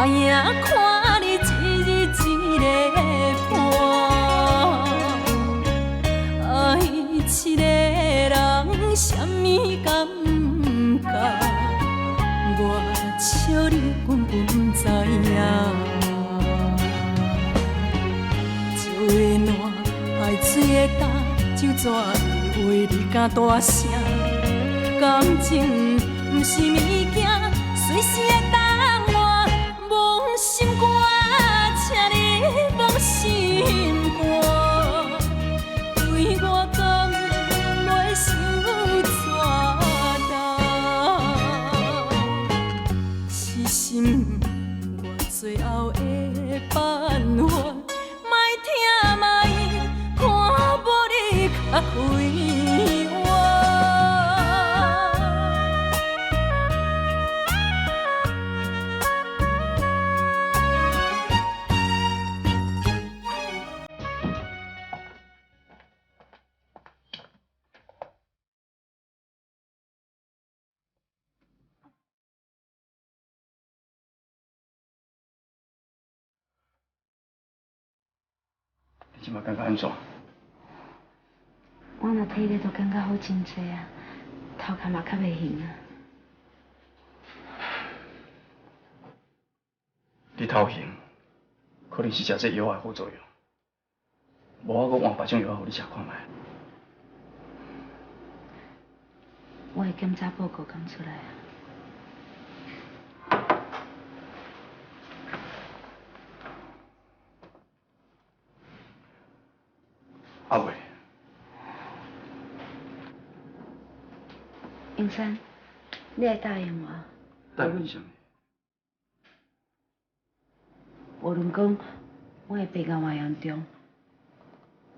影看你一日一个伴。愛一个人啥物感覺？我笑你根本毋知影。石的烂，海水的焦，酒泉的話你敢大聲？感情毋是物件，隨時會當換。摸心肝，請你摸心肝，對我敢袂傷折重？是心我最後的辦法，莫疼莫看無你較快活。你這馬感覺按怎？我若體力都感覺好真濟啊，頭殼嘛較袂眩啊。你頭眩，可能是食這藥的副作用。無我閣換別種藥予你食看覓。我的檢查報告敢出來啊？阿偉，永山，你會答應我？答應你啥物？無論講我的病偌嚴重，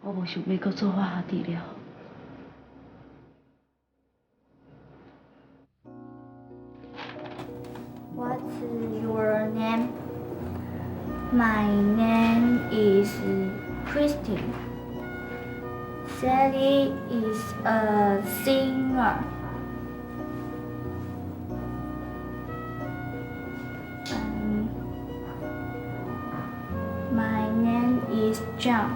我無想欲閣做化學治療。 What's your name? My name is Christine. Sally is a singer. My name is John.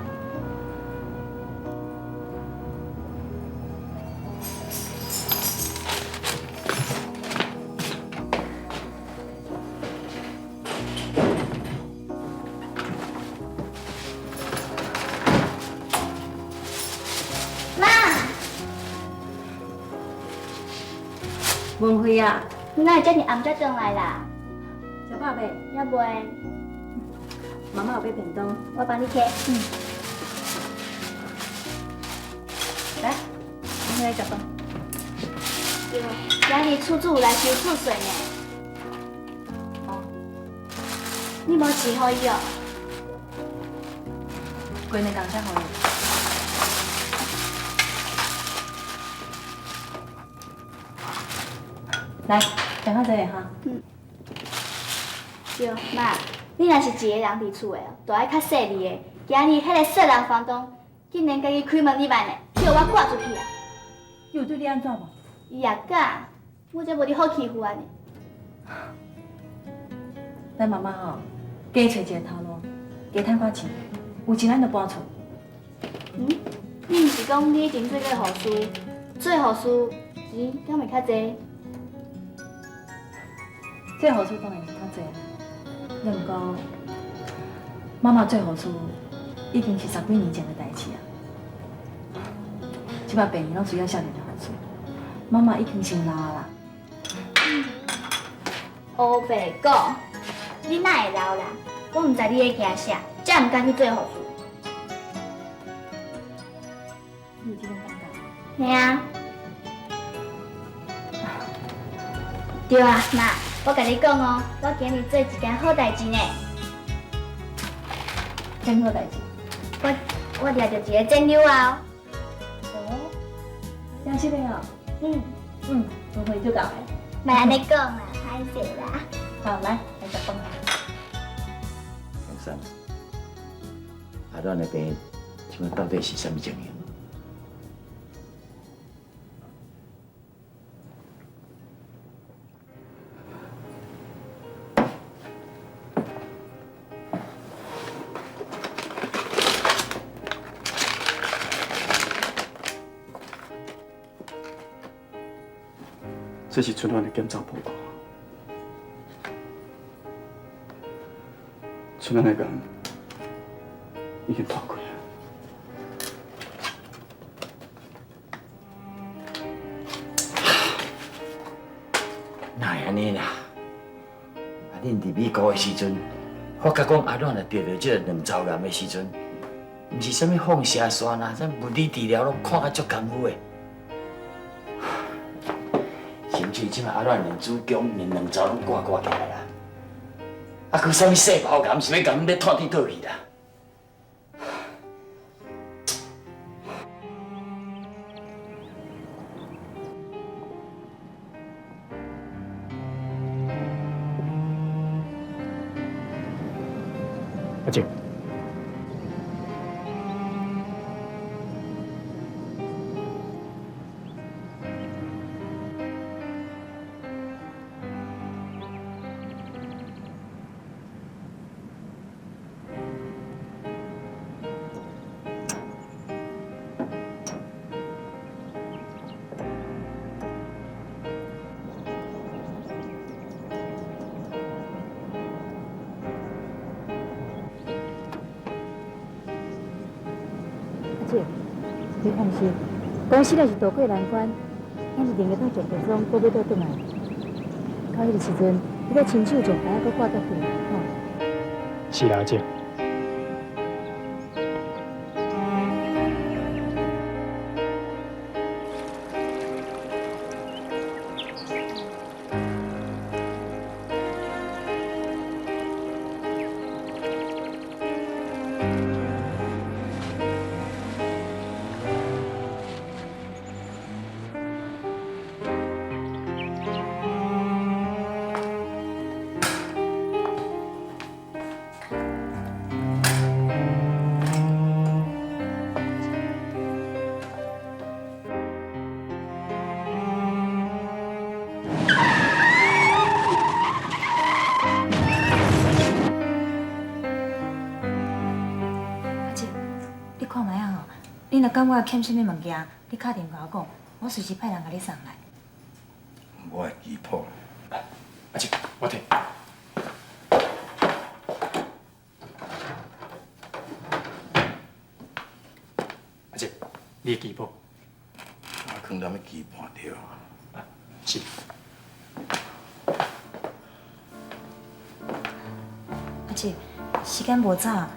媽，文慧啊，你哪會遮爾暗才轉來啦？食飽未？猶未。媽媽有買便當，我幫你提。嗯。來，文慧來食飯。對，今日厝主來收厝稅呢。哦。你無錢予伊哦？過兩工才予伊。來，食較濟哈。嗯。對，媽，你若是一个人佇厝的，就愛較細膩的。今日彼個細人房東竟然家己開門入來呢，去予我趕出去啊！伊有對你按怎無？伊也敢，我才無你好欺負按呢。咱媽媽吼，加揣一个頭路，加趁寡錢，有錢咱就搬厝。嗯？你毋是講你以前做過護士，做護士錢敢會較濟？做護士當然是較濟啊，也毋過媽媽做護士已經是十幾年前的代誌啊。這擺病人攏需要少年的護士，媽媽已經傷老啦。烏白講，你哪會老啦？我毋知你咧驚啥，才毋敢去做護士。你有這種感覺？嘿啊。對啊，媽，我共你講哦，我今日做一件好代誌呢。啥物好代誌？我掠著一个戰友啊！哦，真實的哦。嗯。嗯，文慧足𠢕的。莫按呢講啦，歹勢啦。好，來，來食飯。楊生，阿阮的病，這擺到底是啥物情形？這是春蘭的檢查報告。春蘭的肝已經脫開啊！哪會按呢啦？啊，恁佇美國的時陣，發覺講阿阮若得著這個卵巢癌的時陣，毋是啥物放射線啊，啥物理治療攏看甲足艱苦的。甚至這擺阿阮連子宮、連卵巢攏割割起來啦。啊，閣啥物細胞癌是欲共阮欲拖佇佗去啦？阿靜。阿姐，你放心，公司若是渡過難關，咱一定會當將別總閣買倒轉來。到彼个時陣，你閣親手將牌仔閣掛倒去，吼。是啦，阿姐。阿姐，你看覓仔吼，你若感覺欠啥物物件，你敲電話我講，我隨時派人共你送來。我的旗袍。阿姐，我提。阿姐，你的旗袍。我囥踮咧棋盤對。是。阿姐，時間無早，啊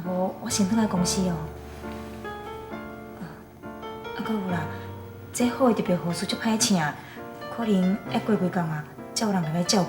無我先轉來公司哦。啊，閣有啦，這好的特別護士足歹請，可能愛過幾工啊，才有人來照顧。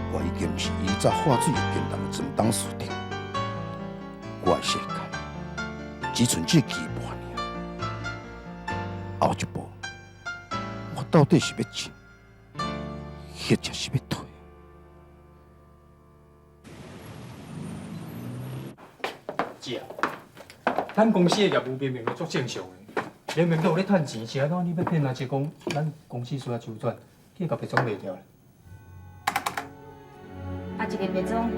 我已經毋是以早化水會見人的船董事長，我的世界只剩這棋盤爾。後一步，我到底是欲進，抑或是欲退？姐啊，咱公司的業務明明都足正常的，明明都有咧趁錢，是按怎你欲騙阿姐講咱公司需要周轉，去共白總賣掉咧？啊，一个白總價錢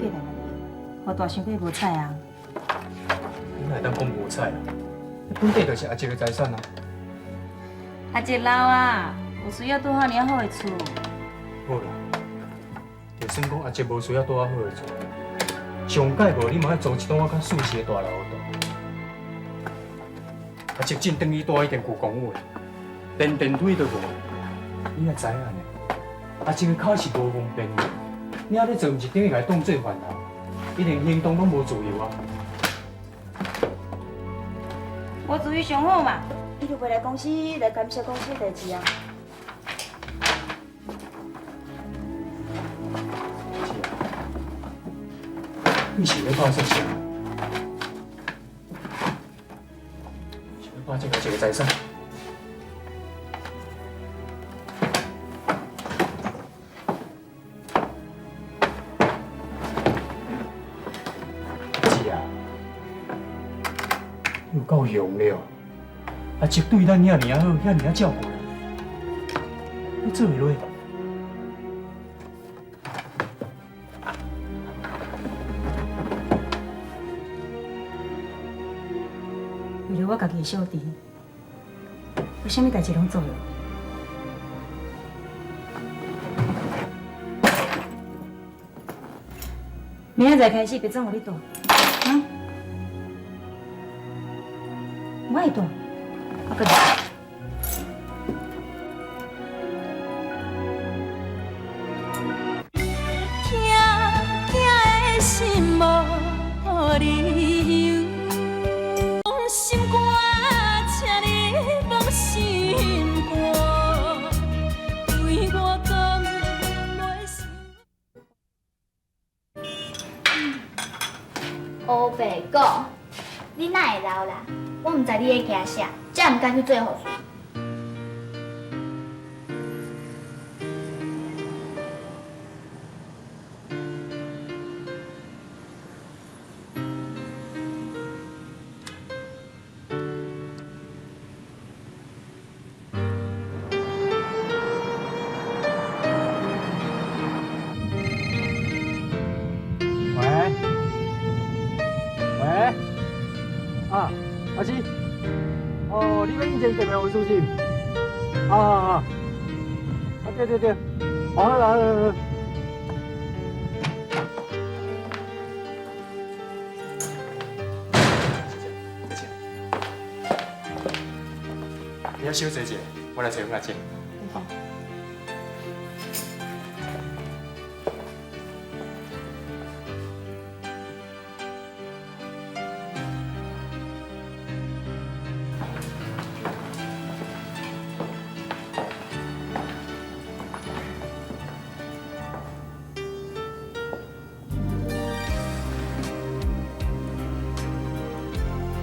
偌低，予大傷過無彩啊！你哪會當講無彩啊？彼本底就是阿姐的財產啊！阿姐老啊，有需要住遐爾好的厝。好啦，就算講阿叔無需要住遐好的厝，上蓋無你嘛愛租一棟較舒適的大樓住。阿叔進轉去住一間舊公寓，連電梯都無。你也知影呢？阿叔的跤是無方便的，你按呢做，毋是等於共伊當做犯人？伊連行動攏無自由啊！無自由上好嘛。伊就袂來公司來感謝公司代誌啊。是啊，你是咧拍算啥？是咧拍這個一個財產？是啊，你有夠凶了！阿叔對咱遐爾仔好，遐爾仔照顧咱，你做會落？為了我家己的小弟，我啥物代誌攏做了。明仔載開始，別總予你蹛，啊？我會蹛。我閣疼疼的心無理由，放心肝，請你放心肝，對我講袂想。烏白講，你哪會老啦？我毋知你咧驚啥，才毋敢去做護士。喂，喂，啊，阿姊，哦，你欲應徵特別護士是？啊啊啊！對對對，好啦好啦好啦。你遐小坐者，我來找阮阿姐。好。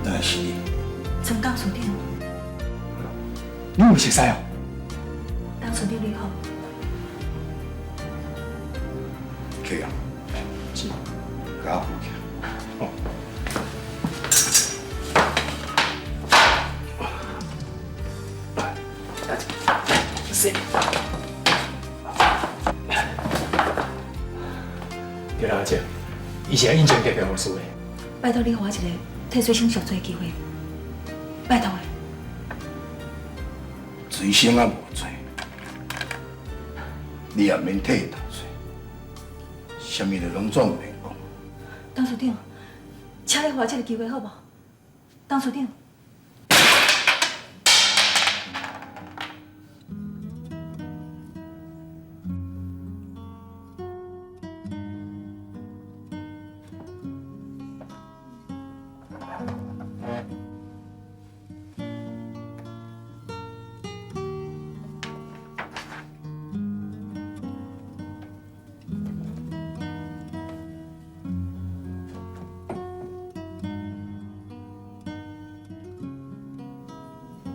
那是你，陈董事長，你有熟似哦？董事長你好。去啊，是，共我扶起。哦。是。對啦，阿姐，伊是來應徵特別護士的。拜託你，予我一个替水星贖罪的機會，拜託的。水星仔無罪，你也免替伊懺罪，啥物都攏總免講。董事長，請你予我這个機會好無？董事長。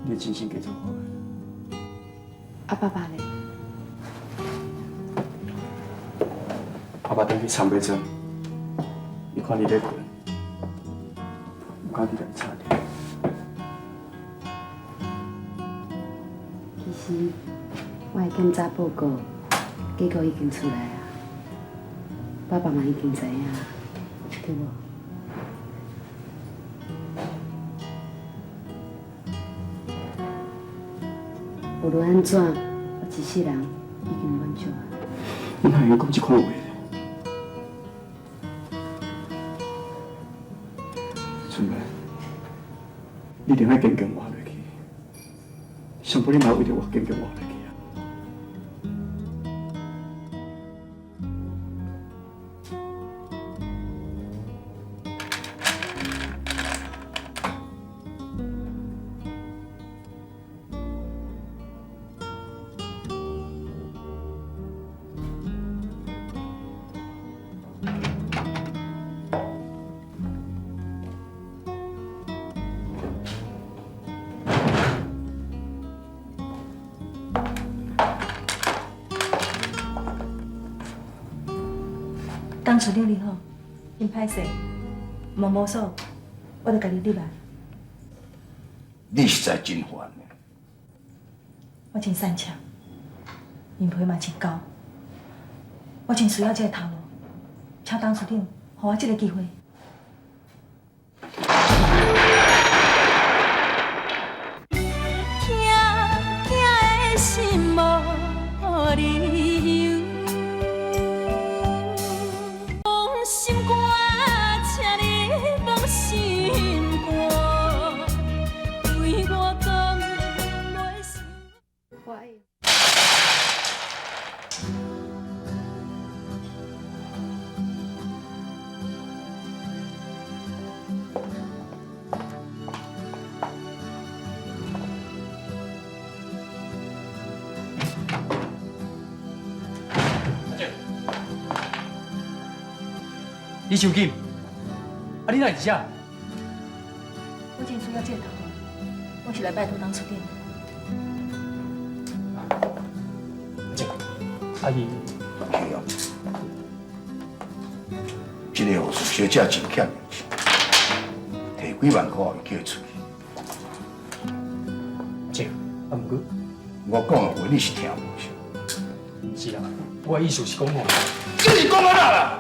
你真心加做好。啊，爸爸咧？阿爸轉去参袂做，伊看你咧睏，毋敢去共伊吵著。其實我的檢查報告結果已經出來啊，爸爸嘛已經知影，對無？無論按怎，一世人已經滿足啊！你哪會用講這款話咧？春梅，你一定愛堅強活落去，上晡你嘛為著我堅強活落去。董事長你好，真歹勢，毛毛索，我著家己入來。你實在真煩。我真擅長，面皮嘛真厚，我真需要這个頭路，請董事長予我這个機會。疼疼的心無理由。心肝，請你放心肝，對我講袂想。我會。李秋金，啊，你哪佇遮？我真需要這个頭路，我是來拜託董事長。阿姐，阿姨，去哦。這个护士小姐真欠面子，提幾萬塊就叫伊出去。阿姐，啊，毋過我講的話你是聽無是？是啊，我的意思是講吼，這是講啊啦！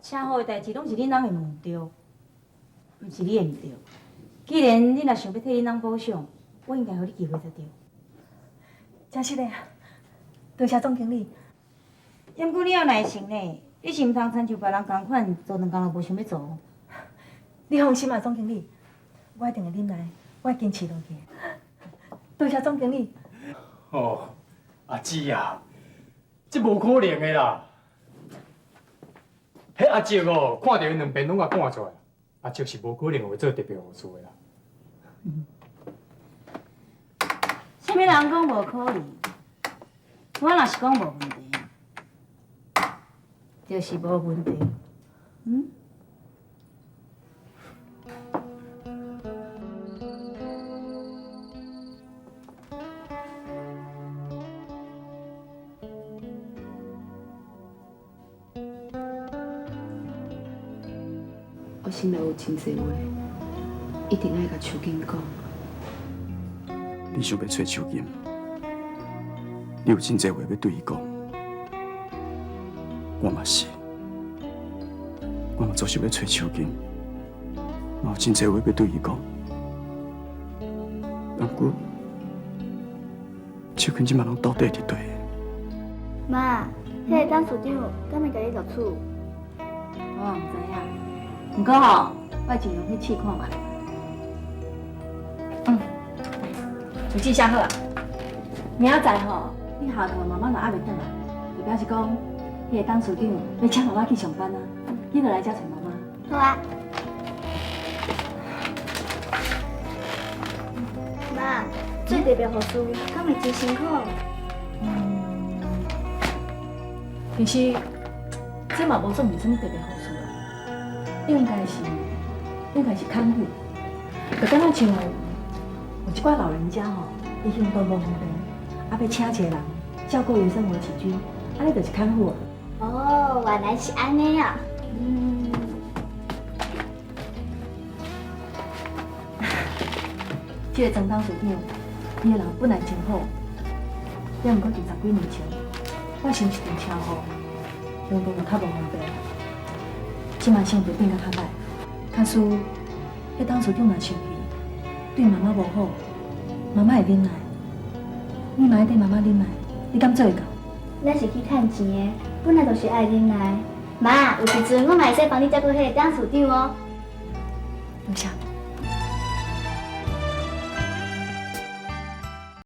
車禍的代誌攏是恁翁的毋對，毋是你的毋對。既然恁若想欲替恁翁補償，我應該予你機會才對。真實的啊，多謝總經理。毋過你有耐性呢，你是毋通親像別人仝款，做兩工就無想欲做。你放心啊，總經理，我一定會忍耐，我會堅持落去。多謝總經理。哦，阿姊啊，這無可能的啦。彼阿叔哦，看著伊兩邊攏共趕出來，阿叔是無可能會做特別護士的啦。啥物人講無可能？我若是講無問題，就是無問題。嗯？我心內有真濟話，一定愛共秋金講。你想欲揣秋金，你有真濟話欲對伊講。我嘛是，我嘛足想欲揣秋金，嘛有真濟話欲對伊講。毋過，秋金這擺攏到底佇佗？媽，彼個董事長敢會共你錄取？我嘛毋知影。毋過吼，我盡量去試看覓。嗯，就這下好啊。明仔載吼，你下課媽媽若猶未轉來，就表示講，彼個董事長欲請媽媽去上班啊，你就來遮揣媽媽。好啊。媽，做特別護士敢會真辛苦？其實這嘛無算是啥物特別護士啦，應該是看護。就敢若像有一寡老人家吼，伊行動無方便，啊欲請一个人照顧伊生活起居，按呢就是看護。哦，原來是按呢啊。嗯。這個曾董事長，伊个人本來真好，也毋過佇十幾年前發生一場車禍，行動就較無方便，這馬生活變甲較歹。假使彼董事長若生氣，對媽媽無好，媽媽會忍耐，你嘛愛對媽媽忍耐，你敢做會到？咱是去趁錢的，本來就是愛忍耐。媽，有時陣我嘛會使幫你照顧彼個董事長哦。多謝。